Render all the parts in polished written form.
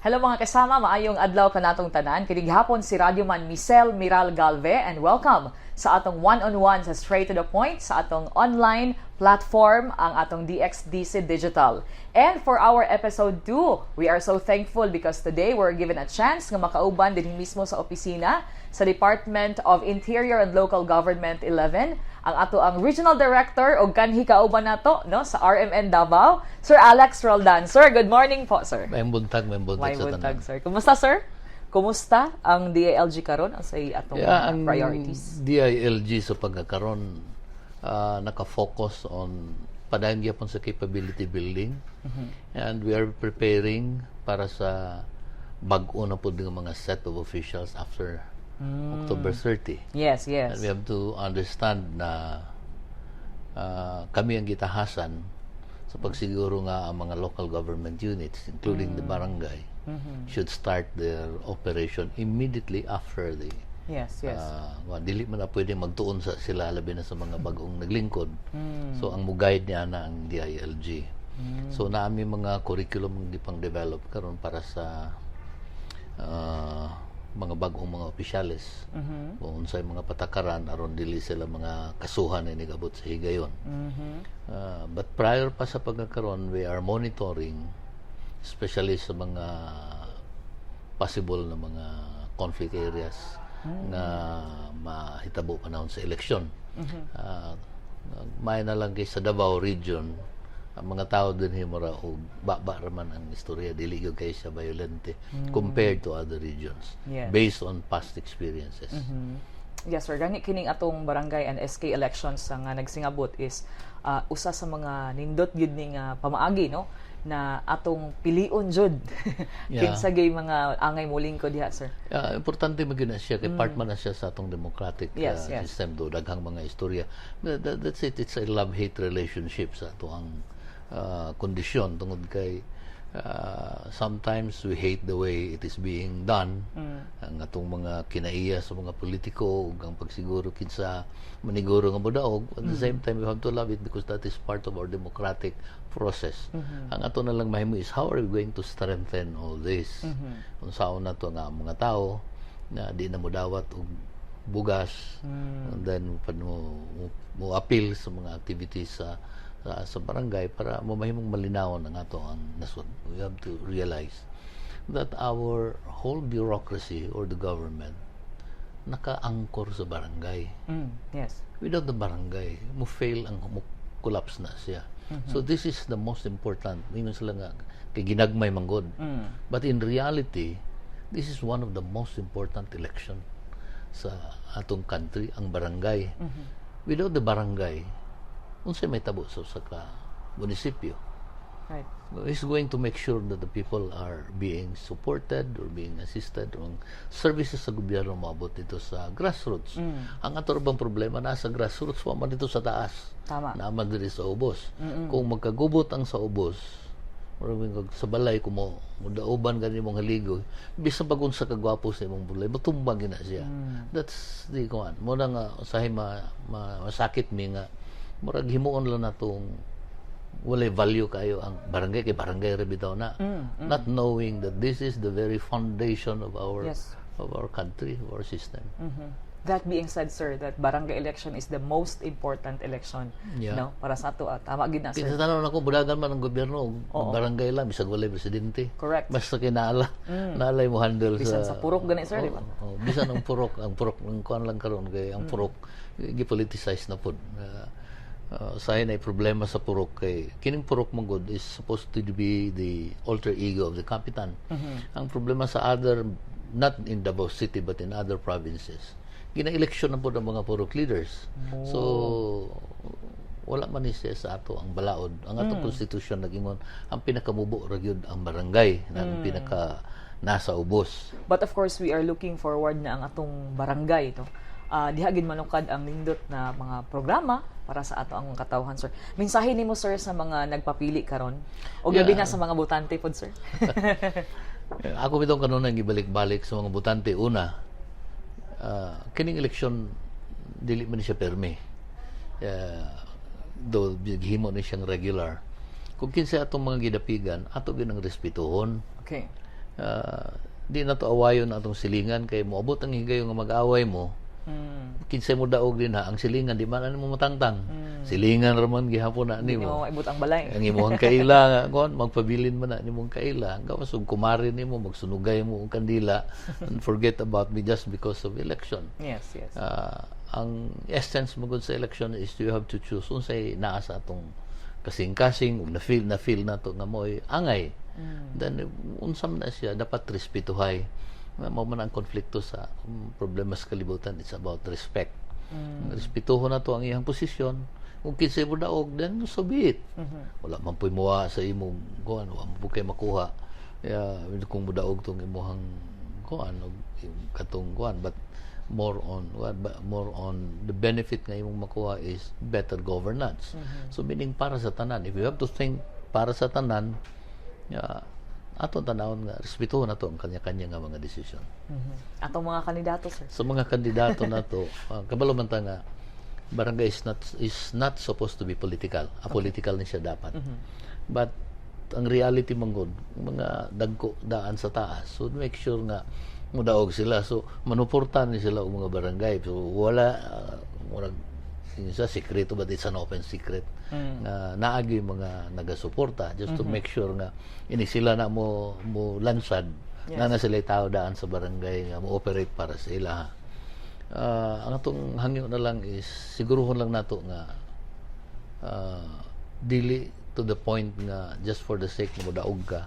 Hello, mga kasama, maayong adlaw kanatong tanan. Kining hapon si Radyoman Michelle Miral Galve and welcome sa atong one-on-one sa Straight to the Point sa atong online platform, ang atong DXDC Digital. And for our episode 2, we are so thankful because today we're given a chance nga makauban din mismo sa opisina sa Department of Interior and Local Government 11 ang ato ang Regional Director og kanhi kauban nato, no, sa RMN Davao, Sir Alex Roldan. Sir, good morning po, sir. May buntag, may buntag May sa buntag, tanan. Sir. Kumusta, sir? Kumusta ang DILG karon? Ang say atong Yeah, ang priorities? DILG sa pagkakaron naka-focus on padayon gyapon sa capability building and we are preparing para sa bag-o na pud nga mga set of officials after October 30. And we have to understand na kami ang gitahasan sa pagsiguro nga ang mga local government units, including the barangay, should start their operation immediately after the dili man na pwede magtuon sa sila, labi na sa mga bagong naglingkod. So ang mo-guide niya na ang DILG. So naami mga curriculum nga gipang develop karon para sa mga bagong mga opisyales. Kung unsay mga patakaran aron dili sila mga kasuhan na nigabot sa higayon. But prior pa sa pagkakaron, we are monitoring, especially sa mga possible na mga conflict areas nga mahitabo panahon sa eleksyon. May na lang kay sa Davao Region, ang mga tao din mura og baba ra man ang istorya, dili gyud kay siya violente compared to other regions based on past experiences. Yes, sir. Gani kining atong barangay and SK elections nga nagsingabot is usa sa mga nindot gyud ning pamaagi, no, na atong pilion jud kinsa gay mga angay molingkod diha, sir. Importante man gyud na siya kay part man na siya sa atong democratic system do daghang mga istorya. That's it. It's a love-hate relationship sa atoang kondisyon tungod kay sometimes we hate the way it is being done. Ang atong mga kinaiya sa mga politiko ug ang pagsiguro kinsa maniguro nga modaog. At the same time, we have to love it because that is part of our democratic process. Ang ato na lang mahimo is how are we going to strengthen all this? Unsaon na to nga ang mga tao na di na modawat og bugas and then pad mo appeal sa mga activities sa barangay para mo mahimong malinawon ang ato ang nasod. We have to realize that our whole bureaucracy or the government naka-angkor sa barangay. Without the barangay, mo fail ang mo collapse na siya. So this is the most important. Ingon sila nga kay ginagmay manggod. But in reality, this is one of the most important election sa atong country, ang barangay. Without the barangay, unsay mahitabo sa usa ka munisipyo? Is going to make sure that the people are being supported or being assisted or ang services sa gobyerno maabot dito sa grassroots. Ang ato bang problema nasa grassroots, wa man dito sa taas. Naa man diri sa ubos. Kung magkagubot ang sa ubos, murag sa balay kung mo mudauban gani mong haligoy, bisan pag unsa ka gwapo sa imong balay, motumbang gyud na siya. That's the kuan. Mo na nga usahay masakit mi nga murag himuon lang natong walay value kayo ang barangay kay barangay ra bitaw na, not knowing that this is the very foundation of our of our country, of our system. That being said, sir, that barangay election is the most important election, no, para sa ato. Tama gid na, sir. Kinsa tanon ako, budagan man ang gobyerno, barangay lang, bisag walay presidente. Basta kinala, naalay mo handle. Bisan sa purok gani, sir, di ba? Oo, bisan ang purok, ang kuan lang karon kay ang purok gi-politicize na pud. Usahay na problema sa purok kay kining purok man gud is supposed to be the alter ego of the kapitan. Ang problema sa other, not in Davao City but in other provinces, gina-election na pud ang mga purok leaders. So wala man ni siya sa ato ang balaod. Ang atong konstitusyon nagingon ang pinakamubo ra gyud ang barangay na ang pinaka nasa ubos. But of course, we are looking forward na ang atong barangay ito. Diha gid manukad ang nindot na mga programa para sa ato ang katawhan, sir. Mensahe nimo, sir, sa mga nagpapili karon o gabi na sa mga botante pod, sir. Ako bitong kanunay gibalik-balik sa mga botante una. Kining eleksyon dili man ni siya permi. Do gihimo ni siyang regular. Kung kinsa atong mga gidapigan, ato gyud ang respetuhon. Di na to awayon atong silingan kay moabot ang higayon nga mag-away mo, kinsay mo daog din ha, ang silingan di man mo matangtang. Silingan ra man gihapon na Hindi nimo. Mo maibot ang balay. Ang imong kaila nga kon magpabilin man na nimong kaila, gawas og kumare nimo, magsunugay mo og kandila and forget about me just because of election. Ang essence mo gud sa election is you have to choose unsay naa sa atong kasing-kasing ug na feel nato nga mo'y angay. Then unsa man na siya, dapat respetuhay. Mao man ang konflikto sa problema sa kalibutan, it's about respect. Respetuhon nato ang iyang posisyon. Kung kinsay mo daog, then so be it. Wala man po'y muwa sa imong kuan, wala man po kay makuha. Yeah, kung mudaog tong imuhang kuan og katong kuan, but more on the benefit nga imong makuha is better governance. So meaning para sa tanan, if you have to think para sa tanan, yeah, ato tanawon nga respetuhon nato ang kanya-kanya nga mga desisyon. Atong mga kandidato, sir. Sa mga kandidato nato, kabalo man ta nga barangay is not supposed to be political. Apolitical ni siya dapat. But ang reality man gud, mga dagko daan sa taas. So make sure nga mudaog sila. So manuporta ni sila og mga barangay. So wala murag sa sekreto, but it's an open secret nga naagi mga nagasuporta just to make sure nga ini sila na mo mo lansad na sila tao daan sa barangay nga mo operate para sa ila. Ang atong hangyo na lang is siguruhon lang nato nga dili to the point nga just for the sake nga modaog ka.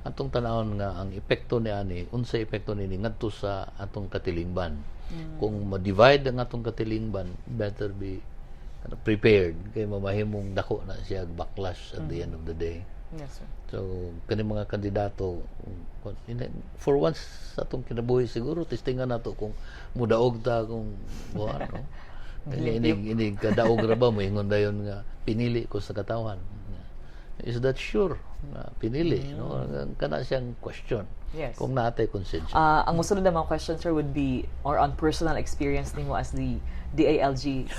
Atong tanawon nga ang epekto ni ani, unsay epekto nini ngadto sa atong katilingban. Kung ma-divide ang atong katilingban, better be ano, prepared kay mamahimong dako na siya backlash at the end of the day. Yes, sir. So, kani mga kandidato, for once sa atong kinabuhi siguro, testingan nato kung mudaog ta, kung buwan, no? Inig kadaog ra ba, moingon dayon nga pinili ko sa katawhan. Is that sure nga pinili, no? Kana siyang question. Kung naa tay konsensya. Ang musunod na mga question, sir, would be or on personal experience nimo as the DILG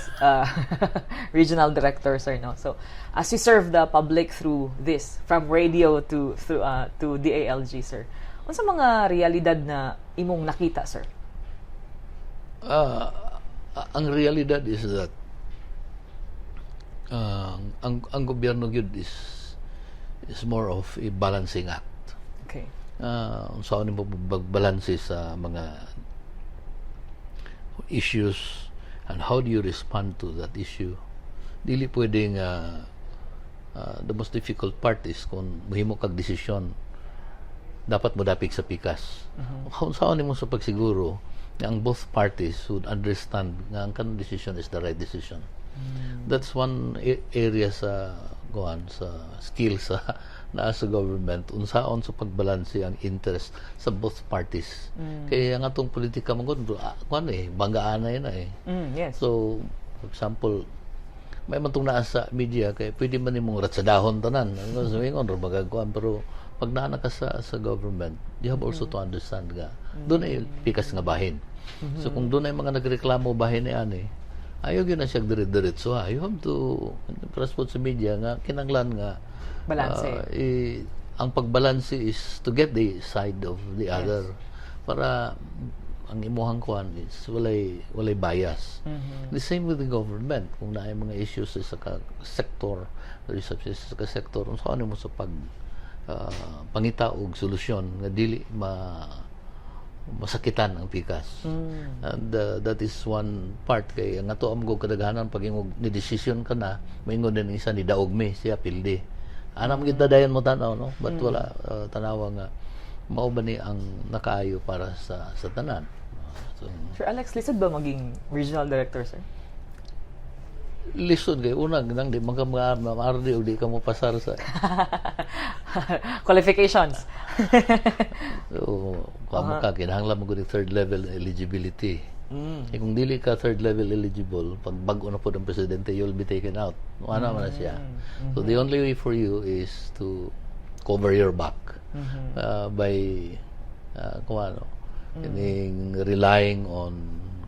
regional director, sir, no? So, as you serve the public through this, from radio to through to DILG, sir, unsa mga realidad na imong nakita, sir? Ang realidad is that ang gobyerno gyud is more of a balancing act. Unsaon nimo pagbalanse sa mga issues and how do you respond to that issue. Dili pwedeng the most difficult part is kung mohimo kag desisyon, dapat mo dapig sa pikas. Kung unsaon nimo sa pagsiguro nga ang both parties would understand nga ang kanang decision is the right decision. That's one area sa kuan, sa skill sa naa sa government, unsaon sa pagbalanse ang interest sa both parties. Kaya ang atong politika man gud, kuan eh, banggaan na yun eh. So, for example, may man tong naa sa media kay pwede man nimong ratsadahon tanan. Ano sa ingon ra magagkuan, pero pag naa na ka sa government, you have also to understand nga doon ay pikas nga bahin. So kung doon ay mga nagreklamo bahin ni ani, ayaw gyud na siya dire-diretso ha. You have to respond sa media nga kinanglan nga Balanse. Ang pagbalanse is to get the side of the other para ang imuhang kuan is walay bias. The same with the government, kung naay mga issues sa isa ka sector or sa isa ka sector, unsa mo sa pag pangita og solusyon nga dili ma masakitan ang pikas. And that is one part kay ang ato am kadaghanan pag ingog ni decision ka na, maingon din isa ni daog mi siya pildi. Ana mo kita dayon mo tanaw, no? But wala tanawa nga mao ba ni ang nakaayo para sa tanan. So, Sir Alex, lisod ba maging regional director, sir? Lisod kay una nang di man ka ma-RD og di ka mo pasar sa Qualifications. So, kung ka, kinahanglan mo gud third level eligibility. Eh, kung dili ka third level eligible, pag bago na po ng presidente, you'll be taken out. Ano man na siya. So, the only way for you is to cover your back by, kung ano, kining relying on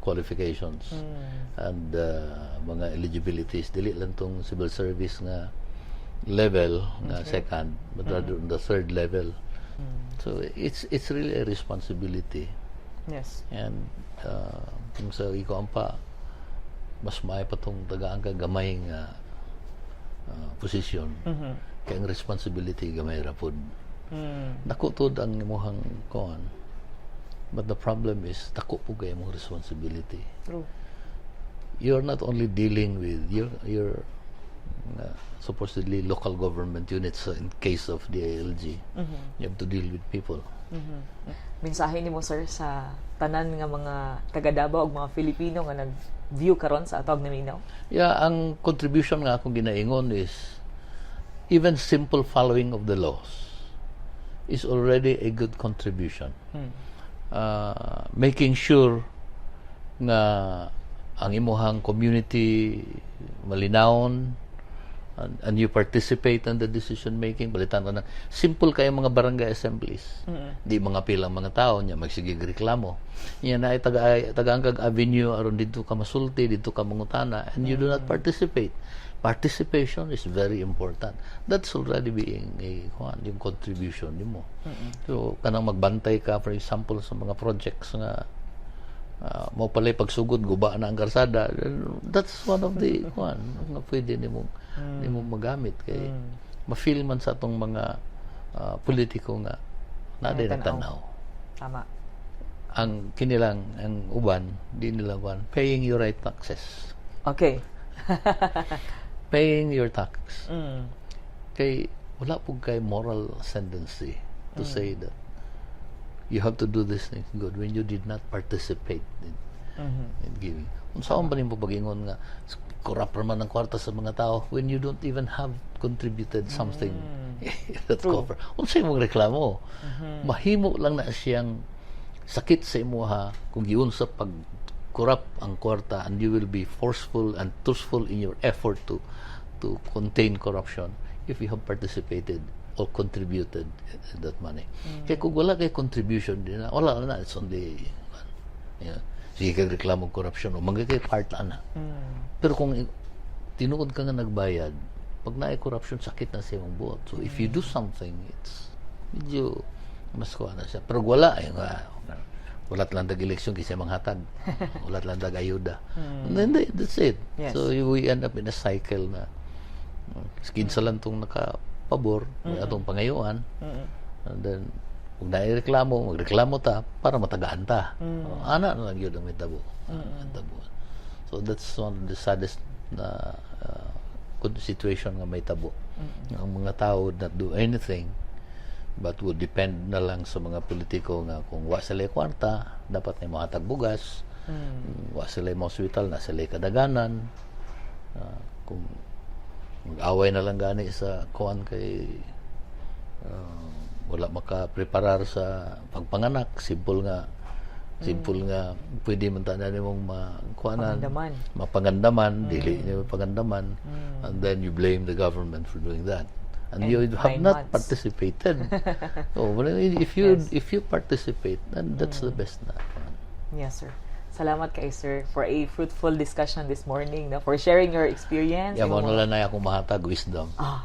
qualifications and mga eligibilities. Dili lang tong civil service nga level nga second, but rather on the third level. So it's really a responsibility. And kung sa iko pa, mas maayo pa tong tagaan ka gamay nga posisyon. Kay ang responsibility gamay ra pod. Dako tud ang imuhang kuan. But the problem is dako pud kay imong responsibility. True. You're not only dealing with your supposedly local government units in case of DILG. You have to deal with people. Mensahe nimo, sir, sa tanan nga mga taga Davao ug mga Filipino nga nag-view karon sa atong naminaw. Yeah, ang contribution nga akong ginaingon is even simple following of the laws is already a good contribution. Making sure nga ang imuhang community malinawon and you participate in the decision making. Balitan ko na simple kayo, mga barangay assemblies, di mga pilang mga tao nya magsige reklamo nya na taga tagaan kag avenue aron didto ka masulti, didto ka mangutana, and you do not participate. Participation is very important. That's already being a kuan, yung contribution nimo. So kanang magbantay ka, for example, sa mga projects nga mo palay pagsugod guba na ang karsada, that's one of the kuan nga pwede nimo magamit kay ma-feel man sa atong mga politiko nga naa Ay, day nagtanaw. Tama. Ang kinilang ang uban di nila kuan, paying your right taxes. Paying your tax kay wala pud kay moral ascendancy to say that you have to do this thing good when you did not participate in giving. Unsaon ba nimo pag-ingon nga corrupt man ang kwarta sa mga tao when you don't even have contributed something that cover? Unsa imong reklamo? Mahimo lang na siyang sakit sa imuha kung giunsa pag corrupt ang kwarta, and you will be forceful and truthful in your effort to contain corruption if you have participated or contributed that money. Kaya kung wala kay contribution, di na, wala na, it's only, yeah, sige kag reklamo corruption, o mga kay part ana. Pero kung tinuod ka nga nagbayad, pag naay corruption, sakit na sa imong buot. So if you do something, it's medyo mas kuha na siya. Pero wala, ay nga, wala lang tag eleksyon kasi manghatag. Wala lang tag ayuda. And then that's it. So we end up in a cycle na kinsa lang tong nakapabor, may atong pangayuan. And then kung naay reklamo, magreklamo ta para matagaan ta. Oh, ana na lang yun ang mitabo. Mitabo. So that's one of the saddest na good situation nga may tabo. Ang mga tao would not do anything but would depend na lang sa mga politiko nga kung wa sila kwarta, dapat na mohatag bugas, wa sila mo hospital, na sila kadaganan. Kung mag-away na lang gani sa kuan kay wala maka-preparar sa pagpanganak, simple nga pwede man ta na nimong makuanan, Pangandaman. Mapangandaman, dili niyo mapangandaman, and then you blame the government for doing that and you have 9 not months. Participated. Oh, but if you participate, then that's the best na. Yes, sir. Salamat kay sir for a fruitful discussion this morning, no? For sharing your experience. Yeah, imong mo na lang na akong mahatag wisdom. Ah,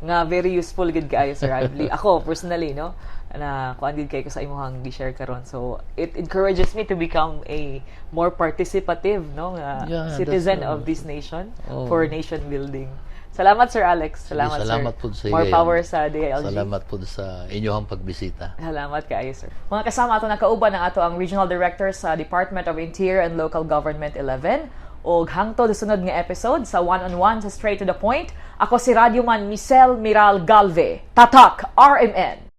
nga very useful gid kaayo, sir. I believe ako personally, no, na kuan gid kay ko sa imong gi-share karon. So it encourages me to become a more participative, no, nga Yeah, that's citizen of this nation Oh. for nation building. Salamat, Sir Alex. Salamat, Salamat sir. pud sa More iyo. power sa DILG. Salamat pud sa inyong pagbisita. Salamat kaayo, sir. Mga kasama, ato nakauban ang ato ang Regional Director sa Department of Interior and Local Government 11. Og hangtod sa sunod nga episode sa One-on-One sa Straight to the Point, ako si Radyoman Michelle Miral Galve. Tatak RMN.